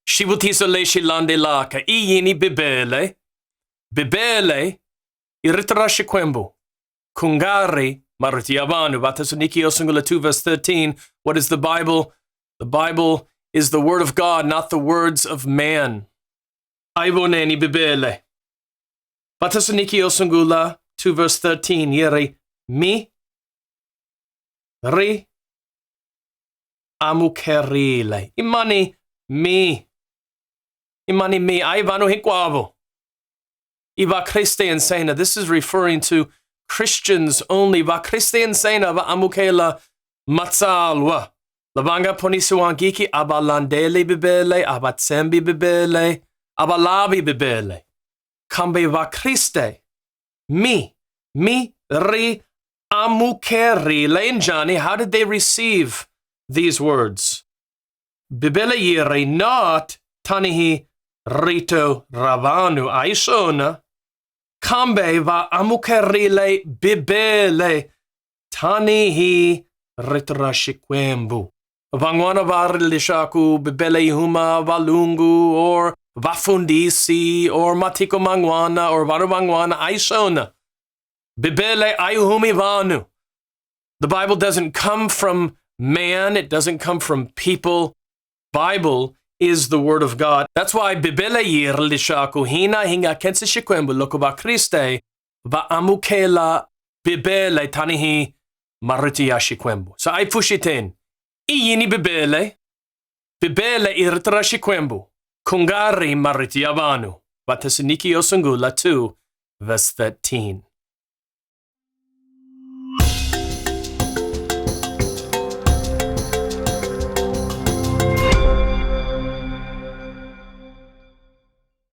Xivutiso lexi landzelaka, I yini Bibele? Bibele i Rito ra Xikwembu, ku nga ri marito ya vanhu. Vathesalonika yo sungula 2 verse 13. What is the Bible? The Bible is the word of God, not the words of man. A hi voneni Bibele. Vathesalonika yo sungula 2 verse 13 yi ri, Mi ri amukerile. I mani mi? I mani mi? A hi vanhu hinkwavo. I Vakriste ntsena. This is referring to Christians only. Vakriste ntsena va amukela Matsalwa. Lava nga ponisiwangiki a va landzeli Bibele, a va tshembi Bibele, a va lavi Bibele. Kambe Vakriste, mi, mi ri amukerile. Njhani? How did they receive these words? Bibele yi ri, not tanihi rito ra vanhu, a hi swona, kambe va amukerile Bibele tanihi rito ra Xikwembu. Van'wana va ri leswaku Bibele yi huma valungu or vafundhisi or matiko man'wana or vanhu van'wana. A hi swona. Bibele a yi humi vanhu. The Bible doesn't come from man, it doesn't come from people. Bible is the word of God. That's why Bibele yi ri leswaku hina hi nga khensi Xikwembu loko Vakriste va amukela Bibele tanihi marito ya Xikwembu. So a hi pfuxeteni. I yini Bibele? Bibele i rito ra Xikwembu, ku nga ri marito ya vanhu. Vathesalonika yo sungula 2 verse 13.